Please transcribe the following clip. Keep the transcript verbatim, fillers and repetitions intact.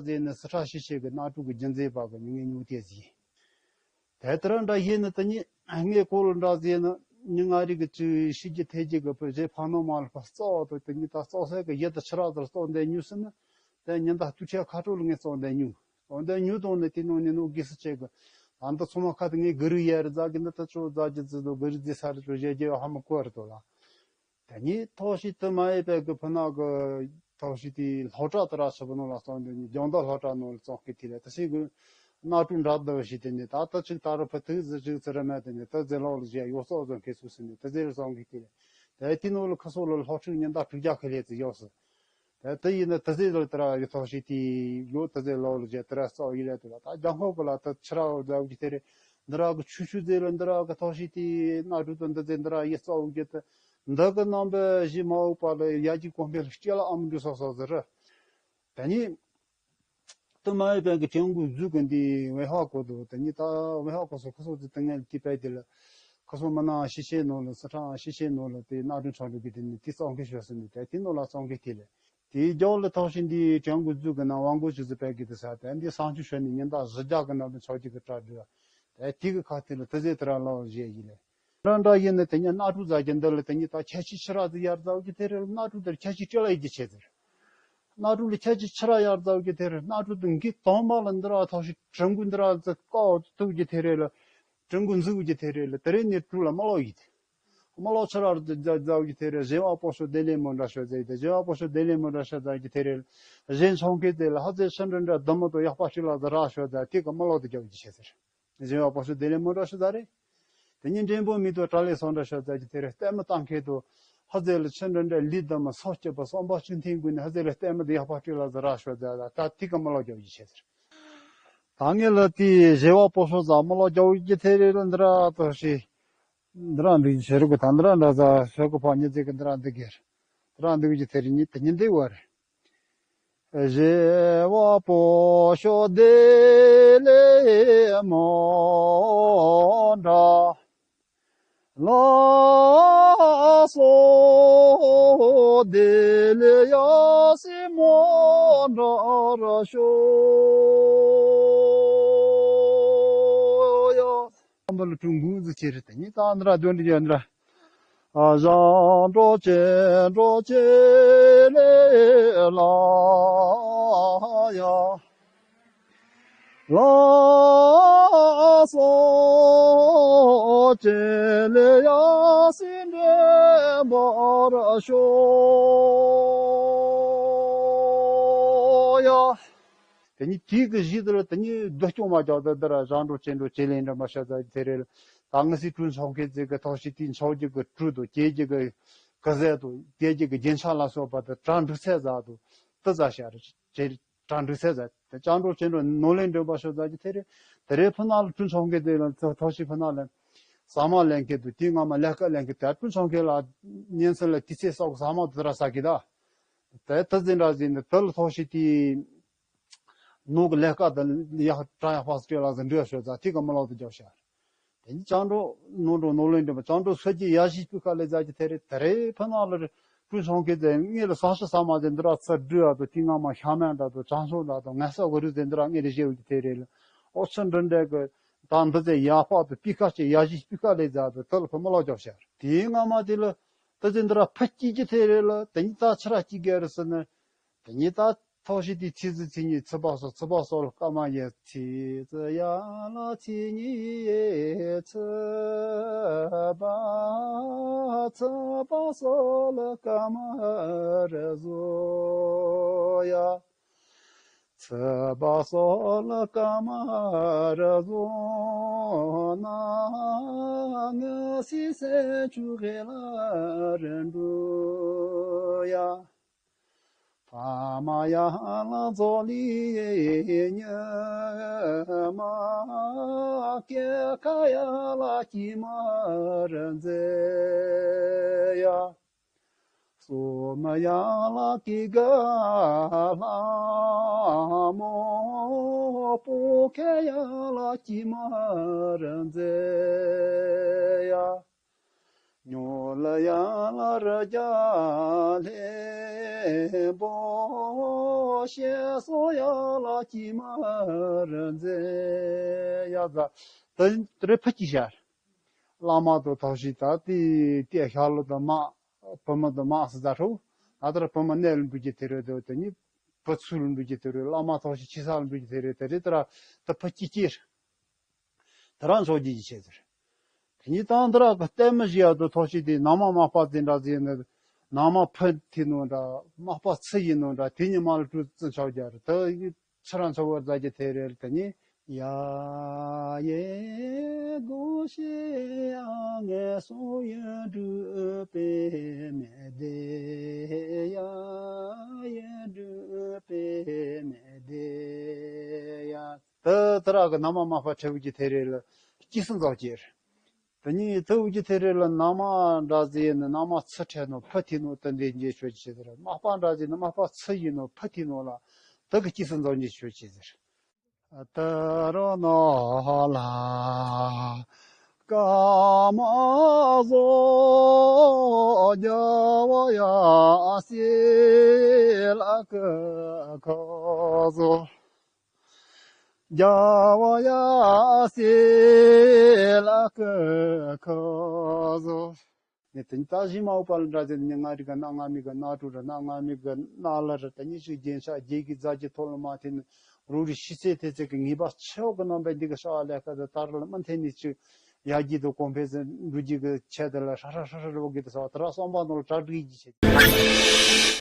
ཟེར་ནི་སི་ཁྲ་ཤི་ཤེས་ཀྱི་གནའ་གྲུ་གི་རྒྱུན་འཛིན་པ་གི་མྱི་ངན་ཉུང་དེ་ཟིག་དེ་ལྟར་འདྲ་ཡིན་ནི་དེ་ཉིད་ངས་གོ་ལ་འདྲ་ཟེར་ནི་མྱི་ང་རིག་གི་ཅིག་ཤི་རྒྱུ་ཐེ་རྒྱུ་གི་བུ་གཞས་ཕ་ནོ་མ་ལ་ཕ་གཙོ་བོ་དེ་ཉིད་ད་གཙོ་སེ་གི་ཡུལ་དུ་ཆི་ར་དེར་གཙོ་འདས་ཉུ་སི་ནི་དེ་ཉི་ཟླ་དུས་ཆེ་ཁ་དྲོ་ལ་ངས་གཙོ་འདས་ཉུ་གཙོ་འདས་ཉུ་དང་ནི་དེ་ནང་ནས་ནོ་གི་སི་ཆེ་གི་ད་འདི་ཚོ་མ་ཁ་དེ་ངས་གི་རུ་ཡ་རི་ཛ་གི་འདི་ད་ཆོ་ཛ་གི་ཛི་དོ་གི་རུ་ཛི་ས་རི་ཆོ་གཞས་རྒྱུ་ཧ་མ་གོ་རི་དོ་ལ། དེ་ཉིད་ཐོག་ཤི་དུ་མ་ཡེ་པའི་གི་ཕུ་ན་གི་ཐོག་ཤི་དེའི་ལྷོ་བྲག་དུ་ར་ཆུ་བུ་ནོ་ལ་སོང་དེ་ཉིད་ལྗང་མདོག་ལྷོ་བྲག་ནོ་ལ་ཙོང་ཁི་དེ་ལས་ད་ཤི་གི་གནའ་གྲུ་འདྲ་དུ་ཤི་དེ་ནི་ད་ལྟ་ཅིག་ད་རུ་ཕུ་ཐུག་ཟི་ཅིག་ཙི་ར་མ་དེ་ནི་ད་ཟི་ལོག་ལ་ཞེ་ཡོ་སོག་ཟོ་ཁེ་སུ་སི་ནི་ད་ཟི་རི་ཙོང་ཁི་དེ་ལས་དེ་དེ་ནོ་ལ་ཁི་སོ་ལ་ལྷོ་ཕྱོགས་ཉི་ཟླ་དྲུག་བརྒྱ་ཁི་ལས་ཙི་ཡོ་སི། དེ་དེ་ཡིན་ན་དེ་ཟི་ལ་དེ་ར་ཡོ་ཐོག་ཤི་དེ་ཡོ་དེ་ཟི་ལོག་ལ་ཞེ་དེ་ར་སོག་ཡི་ལས་དེ་ལ་ད་རྒྱང་ཁོག་གི་ལ་ད་ཆི་ར་བོ་ཟ་བུ་ཅི་དེ་རེ་འདི་ར་གི་ཆུ་ཆུ་ཟི་ལ་འདི་ར་གི་ཐོག་ཤི་དེ་གནའ་གྲུ་དེ་འདི་ཟི་འདི་ར་ཡི་སོག་གི་དེ། འདི་གི་རྣམ་པའི་གཞི་མ་འོག་པ་ལ་ཡ་གྱི་གོང་འཕེལ་སྐྱེ་ལ་ཨམ་འདུ་སོགས་སོགས་ཟེར། དེ་ནི། དུ་མ་ཡི་པན་གྱི་དྲན་གོ་གཟུགས་ཀྱི་འདི་ཝེ་ཧ་གོ་དོ་དེ་ནི་ད་ཝེ་ཧ་གོ་སོ་ཁོ་སོ་དེ་ཏི་ངན་དེ་པའི་དེ་ལ་ཁོ་སོ་མ་ན་ཤི་ཤེ་ནོ་ལ་སི་ཁྲ་ཤི་ཤེ་ནོ་ལ་དེ་གནའ་གྲུ་ཆོག་འདུག་གི་དེ་ནི་དེ་གཙང་གི་ཤོད་སོ་ནི་དེ་དེ་ནོ་ལ་གཙང་གི་དེ་ལ་དེའི་རྒྱབ་ལ་ཐོག་ཤིང་འདི་དྲན་གོ་གཟུགས་ཀྱི་ནང་དབང་གོ་ཆུ་ཟི་པའི་གི་དེ་ས་དེ་འདི་སང་ཆུ་ཤོད་ནི་ཉིན་ད་གཟི་རྒྱག་གི་ནང་དུ་ཆོག་གི་གི་དྲ་འདྲི་བ་དེ་དེ་གི་ཁ་དེ་ལ་དེ་ཟེ་དེ་ར་ལོ་བཞེས་ཡིན་ལེ། འདྲ་འདྲ་ཡིན་ནི་དེ་ཉིད་གནའ་གྲུ་ཟ་རྒྱུ་འདི་ལ་དེ་ཉིད་ད་ཁྱད་ཆོས་ཆི་ར་ཟིག་ཡར་ཟ་རྒྱུ་དེ་རེད། གནའ་གྲུ་དེར་ཁྱད་ཆོས་སྤྲེལ་ཡི་རྒྱུ་ཆེ་ཟེར། གནའ་གྲུ་ལ་ཁྱད་ཆོས་ཆི་ར་ཡར་ཟ་རྒྱུ་དེ་རེད། གནའ་གྲུ་དེ་གི་དོང་མ་ལ་འདི་ར་ཐོག་ཤི་དྲན་གོ་འདི་ར་ཟིག་ཀའོ་ཐུག་རྒྱུ་དེ་རེད་ལ། དྲན་གོ་འཛུགས་རྒྱུ་དེ་རེད་ལ། དེ་རེད་ནི་གྲུ་ལ་མ་ལོག་ཡིན་ཏེ། མ་ལོག་ཆི་ར་ཟ་རྒྱུ་དེ་རེད། གཞན་བ་པོ་ཤོ་དེ་ལས་མོ་འདྲ་ཤོ་ཟེར་ཏེ་གཞན་བ་པོ་ཤོ་དེ་ལས་མོ་འདྲ་ཤོ་ཟ་རྒྱུ་དེ་རེད། གཞན་ཆོང་ཁེ་དེ་ལ་ཧ་ཙེ་ཤི་འདྲ་འདྲ་དུ་མོ་དོ་ཡག་པ་ཤི་ལ་ཟ་ར་ཤོ་ཟ་དེ་ག་མ་ལོག་དུ་རྒྱབ་རྒྱུ་ཆེ་ཟེར། གཞན་བ་པོ་ཤོ་དེ་ལས་མོ་འདྲ་ཤོ་ཟ་རེད། དེ་ཉིན་འདྲེན་པོ་མི་དོ་གྲ་ལས་སོང་འདྲ་ཤོ་ཟ་རྒྱུ་དེ་རེད། ལྟད་མོ་བཏང་ཁེ་དོ་ཧ་ཙེ་ལ་ཆུ་འདྲ་འདྲ་ལི་དུ་མོ་སོ་སྐྱི་པ་སོམ་པ་ཆུ་འཐེན་དགོས་ནི་ཧ་ཙེ་ལ་ལྟད་མོ་དེ་ཡག་པ་སྤྲེལ་ལ་ཟ་ར་ཤོ་ཟ་ད་ཐིག་ག་མ་ལོག་རྒྱབ་རྒྱུ་ཆེ་ཟེར། ད་ངེད་ལ་དེ་གཞན་བ་པོ་ཤོ་ཟ་མ་ལོག་རྒྱབ་རྒྱུ་དེ་རེད་ལ་འདི་ར་དོ་ཤི། འདི་ར་འདི་ཤེ་རུ་གི་ད་འདི་ར་འདྲ་ཟ་ཤོ་གི་ཕ་ཉི་ཙེ་གི་འདི་ར་འདི་གེར། འདི་ར་འདི་གི་དེ་རིང་ཉི་དེ་ཉི་འདི་བར། གཞན་བ་པོ་ཤོ་དེ་ལས་མོ་འདྲ། ལ་སོ་དེ་ལས་ཡ་སི་མོ་འདྲ་ར་ཤོ་ཡ། ཨམ་བ་ལ་ཀྲུང་གུང་ཟི་ཆེ་རེད་དེ་ཉི་ད་འདྲ་དོན་འདི་ཡ་འདྲ། ཨ་ཞང་འགྲོ་ཅེ་འགྲོ་ཅེ་ལེ་ལ་ཡ། ལ་སོ་ཅེ་ལེ་ཡ་སི་འདྲེ་འབར་ཤོ་ཡ། དེ་ཉིད་དེའི་གི་གཞི་དེ་ལ་དེ་ཉིད་སྡུག་སྐྱོང་མ་རྒྱག་དེ་དེ་ར་ཞང་འགྲོ་ཅེ་འགྲོ་ཅེ་ལེ་འདྲ་མ་ཤ་ཟ་དེ་རེད། ད་ང་སི་ཀྲུང་ཆོང་ཁེ་ཙི་གི་ཐོག་ཤི་དེའི་ཆོག་རྒྱུ་གི་གྲུ་དོ་སྐྱེ་རྒྱུ་གི་གི་ཟས་དོ་སྐྱེ་རྒྱུ་གི་རྒྱན་ཆ་ལ་སོགས་པ་དེ་གྲ་འགྲིག་ཚད་ཟ་དོ་དེ་ཟ་ཤ་རེད་ཅེ། གྲ་འགྲིག་ཚད་ཟ་དེ་ཅང་འགྲོ་ཅེ་འགྲོ་ནོ་ལེ་འདྲ་མ་ཤ་ཟ་གི་དེ་རེད། དེ་རེད་ཕུ་ན་ལ་ཀྲུང་ཆོང་ཁེ་ཙི་ལ་ཐོག་ཤི་ཕུ་ན་ལ་ཟ་མ་ལེན་གི་དོ་དེའི་སྔ་མ་ལས་ཀ་ལེན་གི་དེ་ཀྲུང་ཆོང་ཁེ་ལ་ཉིན་སུ་ལ་དེ་ཚེ་སོག་ཟ་མ་དེ་ར་ཟ་གི་ད། དེ་དེ་ཟིན་ར་ཟིན་དེ་དེ་ལ་ཐོག་ཤི་དེའི། ནོ་གི་ལས་ཀ་དང་ཡག་དྲང་ཡག་ཕག་སྤྲེལ་ལ་ཟིན་འདྲ་ཤོད་ཟ་ཐིག་ག་མ་ལོག་ཏུ་རྒྱབ་ཤར། དེ་ནི་ཅང་འགྲོ་ནོ་འགྲོ་ནོ་ལོན་འདྲ་མ་ཅང་འགྲོ་སོ་སྐྱེ་ཡ་བཞི་སྤུས་ཀ་ལས་ཟ་གི་དེ་རེད། དེ་རེད་ཕུ་ན་ལ་རེད། ཀྲུང་ཆོང་ཁེ་ཙི་ངེད་ལ་ས་ཤི་ས་མ་ཟེ་འདི་ར་ཚ་འདྲི་ཨ་དོ་ཐིག་ང་མ་ཤ་མན་འདྲ་དོ་ཅང་སོ་འདྲ་དོ་ངལ་ས་གོ་རི་ཟེ་འདི་ར་ངེད་རེ་བཞེས་འོ་གི་དེ་རེད་ལ། ཨོ་ཚོ་འདྲ་འདྲ་གི་ད་འདི་ཚེ་ཡག་པ་དོ་སྤུས་ཀ་ཅིག་ཡ་བཞི་སྤུས་ཀ་ལས་ཟ་དོ་དེ་ལ་ཕུ་མ་ལོག་རྒྱབ་ཤར། དེའི་སྔ་མ་དེ་ལ་ད་ཟེ་འདི་ར་ཕུ་སྐྱིད་ཀྱི་དེ་རེད་ལ། དེ་ཉིད་ད་ཆི་ར་སྐྱིད་གེ་རེད་ཟེར་ན། དེ་ཉིད་ད་ཐོག་ཤི་དེ་ཚི་ཟི་ཚི་ཉིད་ཚི་པ་སོ་ཚི་པ་སོ་ལ་ཀ་མ་ཡེ་ཚི་ཙི་ཡ་ལ་ཚི་ཉི་ཡེ་ཚི་པ་ཚི་པ་སོ་ལ་ཀ་མ་ར་ཟོ་ཡ། ཚི་པ་སོ་ལ་ཀ་མ་ར་ཟོ་ན་ནི་སི་སེ་ཆུ་ཧེ་ལ་ར་འགྲོ་ཡ། ཕ་མ་ཡ་ལ་ཛོ་ལི་ཉི་མ་སྐྱེ་ཁ་ཡ་ལ་སྐྱི་མ་ར་མཛེ་ཡ། སོ་མ་ཡ་ལ་སྐྱི་ག་ལ་མོ་པོ་ཁ་ཡ་ལ་སྐྱི་མ་ར་མཛེ་ཡ། ཉོ་ལ་ཡ་ལ་ར་རྒྱ་ལྷེ་བོ་ ཞེས་སོགས་ཡང་ལ་ཅི་མ་རུ་མཛད་ཡ་ཛ། དེ་རེ་ཕུ་ཅི་ཤར། བླ་མ་དང་ཐོག་ཤི་ད་ཏི་ཏི་ཤ་ལོ་དང་མ། བུ་མོ་དང་མ་སི་ཛ་ཧྲོ། ད་ལྟར་བུ་མོ་གནས་ལ་འགྲོ་རྒྱུ་དེ་རེད་དོ། དེ་ནི་བུ་ཚུལ་ལ་འགྲོ་རྒྱུ་དེ་རེད། བླ་མ་ཐོག་ཤི་ཕྱི་ས་ལ་འགྲོ་རྒྱུ་དེ་རེད། དེ་རེད་དེ་ར་དེ་ཕུ་ཅི་ཅི་རེད། དེ་རང་ཚོགས་ཀྱི་ཡིད་ཆེས་ཟེར། དེ་ཉིད་དང་དེ་ར་གི་ལྟད་མོ་བཞི་ཡ་དུ་ཐོག་ཤི་དེ་ནང་མ་མ་པ་དེ་འདྲ་ཟེར་ནི། ནང་མ་ཕུ་དེ་ནོ་འདྲ། མ་པ་ཚུ་ཡིན་ནོ་འདྲ། དེ་ཉི་མ་ལ་སྤྲུལ་ཙི་ཆོག་རྒྱ་རེད། དེ་ཡི་ཚུ་རང་ཚོགས་བར་མཛའ་རྒྱུ་དེ་རེད། དེ་ཉིད་ཡ་ཡེ་གོ་ཤེ་ཡ་ངེ་སོ་ཡོན་གྲུ་པེ་མེ་དེ་ཡ་ཡོན་གྲུ་པེ་མེ་དེ་ཡ། ད་ད་ར་གི་ནང་མ་མ་པ་ཁྲེ་བུ་གི་ཐེ་རེ་ལ་སྐྱི་སུ་འཛོག་ཅེར། དེ་ཉིད་ཐེ་བུ་གི་ཐེ་རེ་ལ་ནང་མ་འདྲ་ཟེ་ཡིན་ནི་ནང་མ་ཚུ་ཁྲེ་ནོ་ཕུ་ཐི་ནོ་དེ་འདྲའི་འཇེ་ཆོས་ཅི་ཟེར། མ་པ་འདྲ་ཟེ་ནི་མ་པ་ཚུ་ཡིན་ནོ་ཕུ་ཐི་ནོ་ལ་དེ་གི་སྐྱི་སུ་འཛོག་འཇེ་ཆོས་ཅི་ཟེར། ད་རོ་ནོ་ལ་ཀ་མ་ཟོ་རྒྱ་བ་ཡ་སེ་ལ་ཀ་ཁོ་ཟོ། རྒྱ་བ་ཡ་སེ་ལ་ཀ་ཁོ་ཟོ། ནས་དེ་ཉིད་ད་གཞི་མ་འོག་པ་ལ་འདྲ་ཟེར་ནས་ང་རི་ག་སྣ་ལྔ་མི་ག་སྣ་དྲུག་ར་སྣ་ལྔ་མི་ག་སྣ་ལ་ར་ད་ཉི་ཤུ་རྒྱན་ཆ་བརྒྱད་ཀྱི་རྫ་ཀྱི་ཐོག་ལ་མ་འཐེན་ནས་རུ་རི་ཤི་ཚེ་ཐེ་ཚེ་གི་ངེས་པ་ཆེ་བ་གི་རྣམ་པའི་འདི་ག་ཤ་བ་ལས་ཀ་དེ་ལྟར་ལ་མ་འཐེན་ནས་ཅིག་ཡ་གྱི་དུ་གོང་འཕེལ་ཟེར་འགྲོ་གྱི་གི་ཆེད་དེ་ལ་ཧྲ་ཧྲ་ཧྲ་ཧྲ་རི་བོ་གི་དུ་ས་བ་དེ་ར་གསོན་པ་ནོར་གྲ་སྒྲིག་གི་ཆེད།